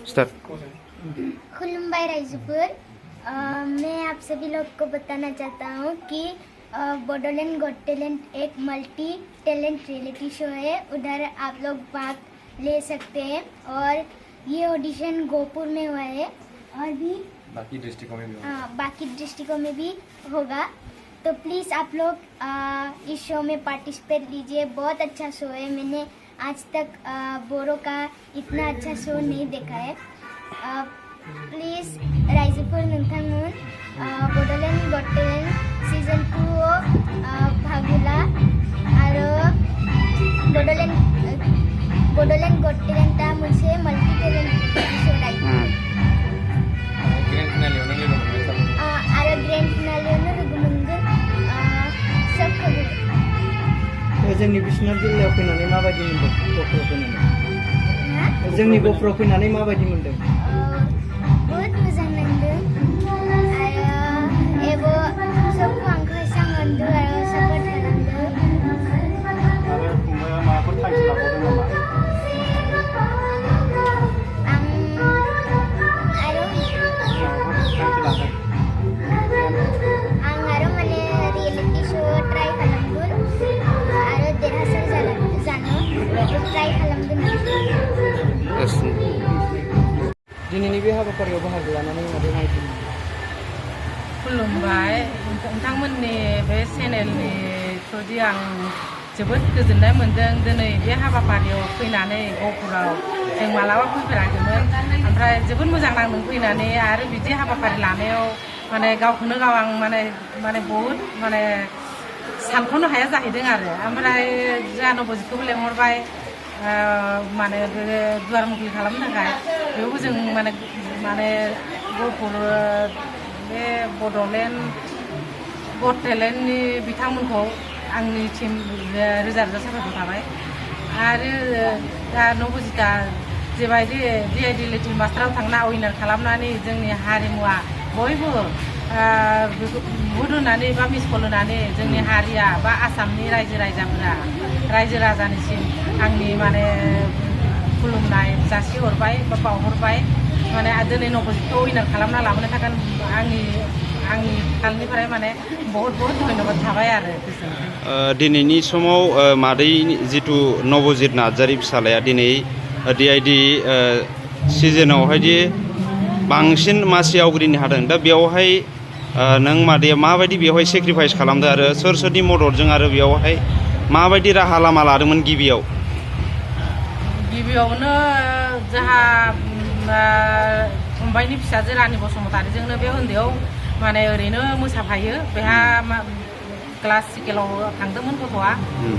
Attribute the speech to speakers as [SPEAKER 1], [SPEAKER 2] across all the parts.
[SPEAKER 1] Start.
[SPEAKER 2] खुलुमबाई राइजोफोर, मैं आप सभी लोग को बताना चाहता हूँ कि बॉडोलैंड गॉट टैलेंट एक मल्टी टैलेंट रियलिटी शो है। उधर आप लोग भाग ले सकते हैं और ये ऑडिशन गोपुर में हुआ है और भी बाकी डिस्ट्रिक्टों में भी होगा। तो प्लीज़ आप लोग इस शो में पार्टिसिपेट लीजिए। बहुत अच्छा शो है। मैंने आज तक बोरो का इतना अच्छा शो नहीं देखा है। प्लीज़ राइजोफोर नोंथांमोन बड'लेण्ड गट टेलेन्ट सीजन 2 भागुला आरो बड'लेण्ड गट टेलेन्टआ मोनसे माल्टी टेलेन्ट शो राइजो आरो ग्रेन्ड फिनालेयावनो लोगो मोनगोन सबखौबो।
[SPEAKER 3] जोंनि बिश्वनाथ जिल्लायाव फैनानै माबायदि मोनदों? गफुराव फैनानै जोंनि गफुराव फैनानै माबायदि मोनदों?
[SPEAKER 2] बहुत मोजां नांदों आरो एबो सबखौ आंखौ एसां अनदों आरो सापर्ट खालामदों।
[SPEAKER 3] आरो माबाफोर थांखि लाबावदों नामा?
[SPEAKER 2] आं आरो माने रियलिटी शो ट्राइ खालामगोन आरो देरहासार जानो ट्राइ खालामगोन।
[SPEAKER 3] दिनैनि बे हाबाफारियाव बाहागो लानानै माबायदि मोनदों?
[SPEAKER 4] खुलुमबाय नोंथांमोननि बे चेनेलनि थ्रुयै आं जोबोद गोजोननाय मोनदों। दिनै बे हाबाफारियाव फैनानै गहपुराव जों मालाबा फैफेराखैमोन, ओमफ्राय जोबोद मोजां नांदों फैनानै। आरो बिदि हाबाफारि लानायाव माने गावखौनो गाव आं माने बहुद माने सानख'नो हाया जाहैदों आरो। ओमफ्राय जोंहा नबजितखौबो लेंहरबाय माने दुवार मुखुलि खालामनो थाखाय। बेयावबो जों माने गहपुर बे बड'लेण्ड गट टेलेन्टनि बिथांमोनखौ आंनिसिम रोजा रोजा साबायखर थाबाय। आरो दा नबजितआ जेबायदि DID लिटिल मास्टाराव थांना उइनार खालामनानै जोंनि हारिमुवा बयबो भुट होनानै बा मिस कल होनानै जोंनि हारिया बा आसामनि रायजो राजानिसिम आंनि माने खुलुमनाय जासिहरबाय बा बावहरबाय। माने दिनै नबजितखौ उइनार खालामना लाबोनो थाखाय आंनि फालनिफ्राय माने बहुत धन्यबाद थाबाय आरो।
[SPEAKER 1] दिनैनि समाव मादै जिथु नबजित नार्जारि फिसालाया दिनै DID सिजोनावहायदि बांसिन मासि आवग्रिनो हादों। दा बेयावहाय नों मादैया माबायदि बेवहाय सेक्रिफाइस खालामदों आरो सोरनि मददजों आरो बेयावहाय माबायदि राहा लामा लादोंमोन?
[SPEAKER 4] गिबियावनो जोंहा फंबायनि फिसाजो रानि बसुमतारीजोंनो बे उन्दैयाव माने ओरैनो मोसाफायो। बेहा क्लासिकेलाव थांदोंमोन गथ'आ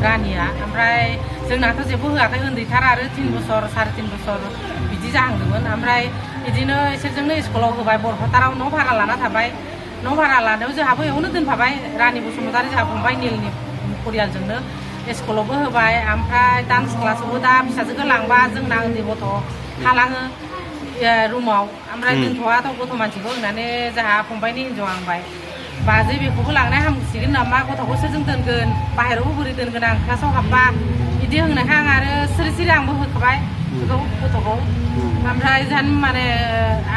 [SPEAKER 4] रानिया। ओमफ्राय जोंनाथ' जेबो होआखै, उन्दैथार आरो 3 बोसोर 3.5 बोसोर बिदि जाहांदोंमोन। ओमफ्राय बिदिनो इसोरजोंनो स्कुलाव होबाय। बरपेटाराव न' भारा लाना थाबाय। न' भारा लानायाव जोंहाबो बेयावनो दोनफाबाय। रानि बसुमतारी जोंहा फंबाय निलनि परियालजोंनो स्कुलावबो होबाय। ओमफ्राय डान्स क्लासावबो दा फिसाजोखौ लांबा जोंना उन्दै गथ' थालाङो रुमाव। ओमफ्राय दोनथ'आथ' गथ' मानसिखौ होनानै जोंहा फंबायनि हिन्जाव आंबाय बाजै बेखौबो लांनाय हामसिगोन नामा, गथ'खौ सोरजों दोनगोन, बाहेरायावबो बोरै दोनगोन आं क्लासाव हाबबा बिदि होनायखाय आं आरो सिरि आंबो होखाबाय बेखौ गथ'खौ। ओमफ्राय जान माने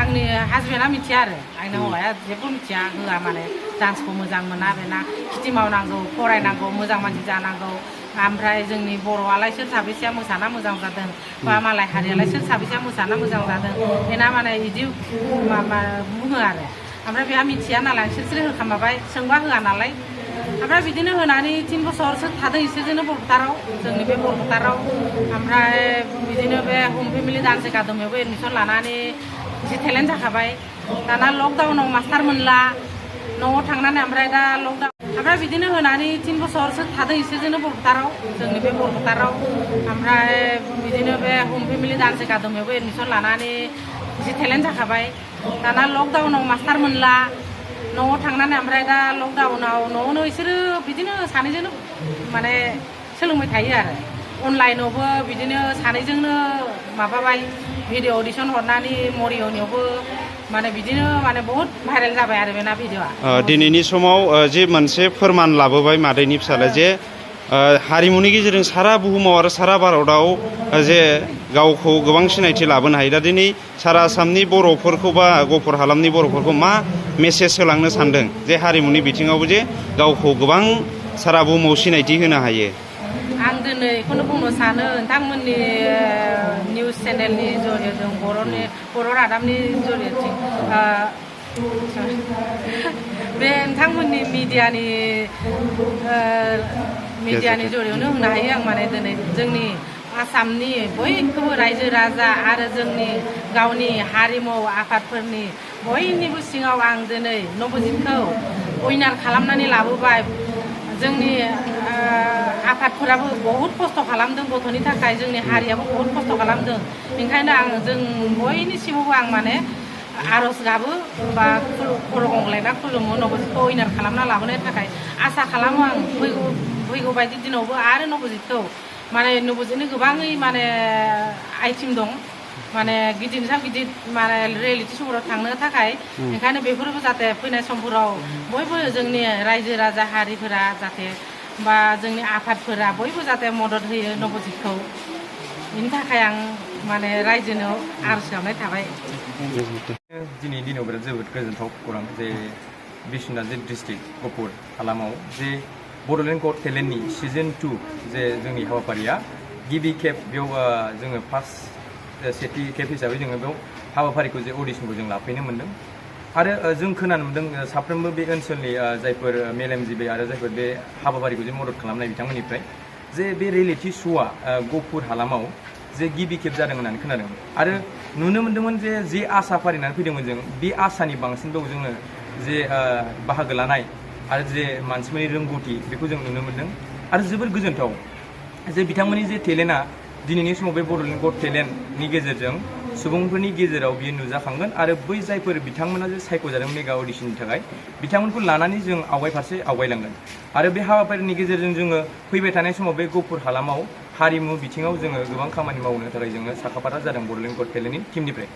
[SPEAKER 4] आंनि हासबेन्डआ मिथिया आरो आंनि हौवाया जेबो मिथिया, होआ माने डान्सखौ मोजां मोना बेना। खेथि मावनांगौ, फरायनांगौ, मोजां मानसि जानांगौ। ओमफ्राय जोंनि बर'आलाय सोर साबेसेया मोसाना मोजां जादों बा मालाय हारियालाय सोर साबेसेया मोसाना मोजां जादों बेना माने बिदि माबा बुङो आरो। ओमफ्राय बेहा मिथिया नालाय सिरि होखामाबाय, सोंबा होआ नालाय। ओमफ्राय बिदिनो होनानै 3 बोसोरसो थादों इसोरजोंनो बरपेटाराव, जोंनि बे बरपेटाराव। ओमफ्राय बिदिनो बे हम फेमिलि डान्स एकाडेमियावबो एडमिसन लानानै एसे टेलेन्ट जाखाबाय। दाना लकडाउनाव मास्टार मोनला न'आव थांनानै। ओमफ्राय दा लकडाउन ओमफ्राय बिदिनो होनानै 3 बोसोरसो थादों इसोरजोंनो बरपेटाराव, जोंनि बे बरपेटाराव। ओमफ्राय बिदिनो बे हम फेमिलि डान्स एकाडेमियावबो एडमिसन लानानै एसे टेलेन्ट जाखाबाय। दाना लकडाउनाव मास्टार मोनला न'आव थांनानै। ओमफ्राय दा लकडाउनाव न'आवनो इसोरो बिदिनो सानैजोंनो माने सोलोंबाय थायो आरो। अनलाइनावबो बिदिनो सानैजोंनो माबाबाय, भिडिअ अडिसन हरनानै मरिय'नियावबो माने बिदिनो माने बहुत भाइरेल जाबाय आरो बेना भिडिअआ।
[SPEAKER 1] दिनैनि समाव जे मोनसे फोरमान लाबोबाय मादैनि फिसाला जे हारिमुनि गेजेरजों सारा बुहुमाव आरो सारा भारताव जे गावखौ गोबां सिनायथि लाबोनो हायो। दा दिनै सारा आसामनि बर'फोरखौ बा गफुर हालामनि बर'फोरखौ मा मेसेज होलांनो सानदों जे हारिमुनि बिथिङावबो जे गावखौ गोबां सारा बुहुमाव सिनायथि होनो हायो?
[SPEAKER 4] आं दिनै बेखौनो बुंनो सानो नोंथांमोननि निउस चेनेलनि जरियेजों बर' रादाबनि जरियेजों बे नोंथांमोननि मिडियानि जरियावनो होनो हायो आं माने दिनै जोंनि आसामनि बयखौबो रायजो राजा आरो जोंनि गावनि हारिमु आफादफोरनि बयनिबो सिङाव आं दिनै नबजितखौ उइनार खालामनानै लाबोबाय। जोंनि आफादफोराबो बहुद खस्थ' खालामदों गथ'नि थाखाय, जोंनि हारियाबो बहुद खस्थ' खालामदों। ओंखायनो जों बयनिसिमावबो आं माने आर'ज गाबो बा खर' गंग्लायना खुलुमो नबजितखौ उइनार खालामना लाबोनायनि थाखाय। आसा खालामो आं फैगौ बायदि दिनावबो आरो नबजितखौ माने नबजितनि गोबाङै माने आइटेम दं माने गिदिरनिफ्राय गिदिर माने रियेलिटि श'फोराव थांनो थाखाय। ओंखायनो बेफोरबो जाहाथे फैनाय समफोराव बयबो जोंनि रायजो राजा हारिफोरा जाहाथे बा जोंनि आफादफोरा बयबो जाहाथे मदद होयो नबजितखौ। बेनि थाखाय आं माने रायजोनो आर'ज गाबनाय थाबाय।
[SPEAKER 5] दिनै दिनाव बिराद जोबोद गोजोनथाव खौरां जे बिश्वनाथ डिस्ट्रिक्ट गहपुर हालामाव जे बड'लेण्ड गट टेलेन्टनि सिजन 2 जे जोंनि हाबाफारिया गिबि खेब बेयाव जोङो सेथि खेब हिसाबै जोङो बेयाव हाबाफारिखौ जे अडिशनखौ जों लाफैनो मोन्दों। आरो जों खोनानो मोन्दों साफ्रोमबो बे ओनसोलनि जायफोर मेलेमजिबि आरो जायफोर बे हाबाफारिखौ जे मदद खालामनाय बिथांमोननिफ्राय जे बे रियेलिटि श'आ गहपुर हालामाव जे गिबि खेब जादों होननानै खोनादों। आरो नुनो मोन्दोंमोन जे आसा फारिनानै फैदोंमोन जों बे आसानि बांसिन बेयाव जोङो जे बाहागो लानाय आरो जे मानसिफोरनि रोंगौथि बेखौ जों नुनो मोन्दों। आरो जोबोर गोजोनथाव जे बिथांमोननि जे टेलेन्टआ दिनैनि समाव बे बड'लेण्ड गट टेलेन्टनि गेजेरजों सुबुंफोरनि गेजेराव बियो नुजाखांगोन। आरो बै जायफोर बिथांमोना जे सायख'जादों मेगा अडिशननि थाखाय बिथांमोनखौ लानानै जों फारसे आवगायलांगोन। आरो बे हाबाफारिनि गेजेरजों जोङो फैबाय थानाय समाव बे गहपुर हालामाव हारिमु बिथिङाव जोङो गोबां खामानि मावनो थाखाय जोङो साखाफारा जादों बड'लेण्ड गट टेलेन्टनि टिमनिफ्राय।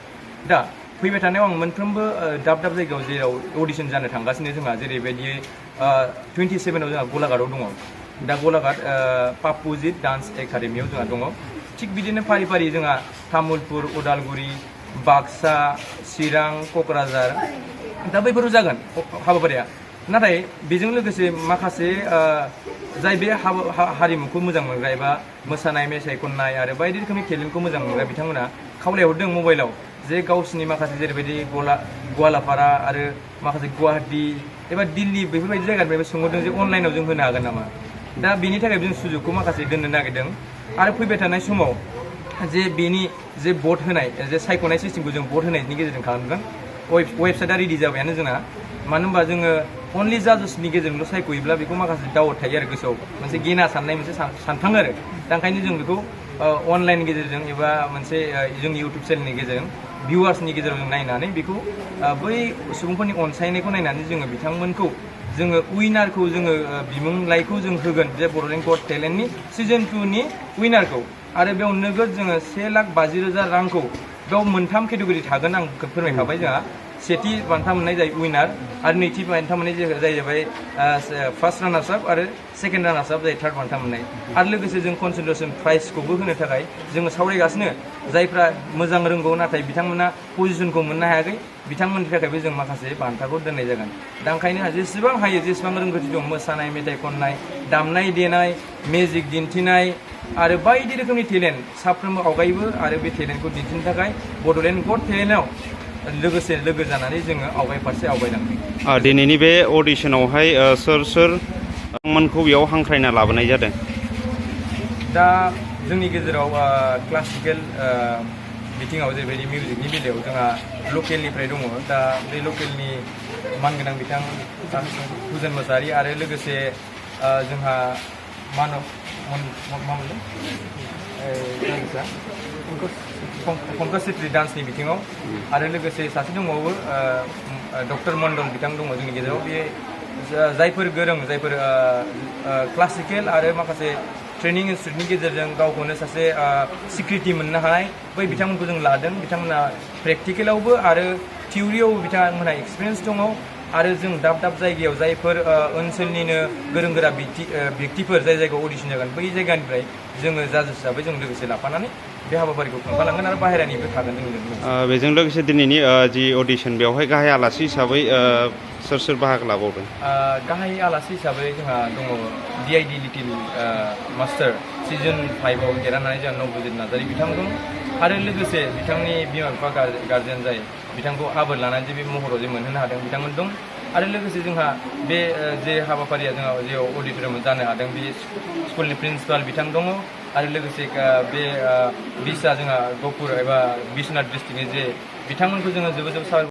[SPEAKER 5] दा फैबाय थानायाव आं मोनफ्रोमबो दाब दाब जायगायाव जेराव अडिशन जानो थांगासिनो जोंहा जेरैबायदि 27आव जोंहा गलाघाटआव दङ। दा गलाघाट पापुजित डान्स एकाडेमियाव जोंहा दङ। थिग बिदिनो फारि फारि जोंहा तामुलपुर, उदालगुरि, बाक्सा, चिरां, क'क्राझार दा बैफोराव जागोन हाबाफारिया। नाथाय बेजों लोगोसे माखासे जाय बे हारिमुखौ मोजां मोनग्रा एबा मोसानाय मेथाइ खननाय आरो बायदि रोखोमनि टेलेन्टखौ मोजां मोनग्रा बिथांमोना खावलायहरदों मबाइलाव जे गावसिनि माखासे जेरैबायदि गवालापारा आरो माखासे गुवाहाटि एबा दिल्ली बेफोरबायदि जायगानिफ्रायबो सोंहरदों जे अनलाइनाव जों होनो हागोन नामा। दा बेनि थाखाय जों सुजुगखौ माखासे दोननो नागिरदों। आरो फैबाय थानाय समाव जे बेनि जे भट होनाय जे सायख'नाय सिस्टेमखौ जों भट होनायनि गेजेरजों खालामगोन। वेबसाइटआ रेडि जाबायानो जोंना। मानो होनबा जोङो अनलि जाजेसनि गेजेरजोंल' सायख'योब्ला बेखौ माखासे डाउट थायो आरो गोसोआव मोनसे गेना साननाय मोनसे सानफ्लाङो आरो। दा ओंखायनो जों बेखौ अनलाइननि गेजेरजों एबा मोनसे जोंनि इउटुब चेनेलनि गेजेरजों भिउवार्सनि गेजेराव जों नायनानै बेखौ बै सुबुंफोरनि अनसायनायखौ नायनानै जोङो बिथांमोनखौ जोङो उइनारखौ जोङो बिमुंलाइखौ जों होगोन जे बड'लेण्ड गट टेलेन्टनि सिजन 2नि उइनारखौ। आरो बेयाव नोगोद जोङो 1,50,000 रांखौ बेयाव मोनथाम केटेगरि थागोन आं फोरमायखाबाय। जोंहा सेथि बान्था मोननाय जायो उइनार आरो नैथि बान्था मोननाय जाहैबाय फार्स्ट रानार्स आप आरो सेकेन्ड रानार्स आप जायो थार्ड बान्था मोननाय। आरो लोगोसे जों कनसोलेसन प्राइजखौबो होनो थाखाय जोङो सावरायगासिनो जायफ्रा मोजां रोंगौ नाथाय बिथांमोना पजिसनखौ मोननो हायाखै बिथांमोननि थाखायबो जों माखासे बान्थाखौ दोननाय जागोन। दा ओंखायनो जेसेबां हायो जेसेबां रोंगौथि दं मोसानाय मेथाइ खननाय दामनाय देनाय मेजिक दिन्थिनाय आरो बायदि रोखोमनि टेलेन्ट साफ्रोमबो आवगायबो आरो बे टेलेन्टखौ दिन्थिनो थाखाय बड'लेण्ड गट टेलेन्टआव लोगोसे लोगो जानानै जोङो फारसे आवगायलांदों।
[SPEAKER 1] दिनैनि बे अडिशनावहाय सोर मोनखौ बेयाव हांख्रायना लाबोनाय जादों?
[SPEAKER 5] दा जोंनि गेजेराव क्लासिकेल बिथिङाव जेरैबायदि मिउजिकनि बेलायाव जोंहा लकेलनिफ्राय दङ। दा बे लकेलनि मानगोनां बिथां फुजन मोसाहारि आरो लोगोसे जोंहा पंकज सेट्रि डान्सनि बिथिङाव आरो लोगोसे सासे दंबावो डक्टर मण्डल बिथां दङ जोंनि गेजेराव। बे जायफोर गोरों जायफोर क्लासिकेल आरो माखासे ट्रेनिं इनस्टिटिउटनि गेजेरजों गावखौनो सासे सिक्रिटि मोननो हानाय बै बिथांमोनखौ जों लादों। बिथांमोना प्रेक्टिकेलावबो आरो थिउरियावबो बिथांमोनहा एक्सपिरियेन्स दङ। आरो जों दाब दाब जायगायाव जायफोर ओनसोलनिनो गोरों गोरा व्यक्तिफोर जाय जायगायाव अडिसन जागोन बै जायगानिफ्राय जोङो जाज हिसाबै जों लोगोसे लाफानानै बे हाबाफारिखौ खुंफालांगोन आरो बाहेरानिबो थागोन जों
[SPEAKER 1] बेजों लोगोसे दिनैनि जि अडिसन बेवहाय गाहाय आलासि हिसाबै सोर सोर बाहागो लाबावदों?
[SPEAKER 5] गाहाय आलासि हिसाबै जोंहा दङ DID लिटिल मास्टार सिजन 5आव देरहानानै जोंहा नबजित नार्जारि बिथां दं आरो लोगोसे बिथांनि बिमा बिफा गार्जेन जाय बिथांखौ आबोर लानानै जे बे महराव जे मोनहोनो हादों बिथांमोन दं आरो लोगोसे जोंहा बे जे हाबाफारिया जोंहा जे अडिटरियाम जानो हादों बे स्कुलनि प्रिन्सिपाल बिथां दङ आरो लोगोसे बे बिसा जोंहा गहपुर एबा बिश्वनाथ डिस्ट्रिक्टनि जे बिथांमोनखौ जोङो जोबोद जोबोद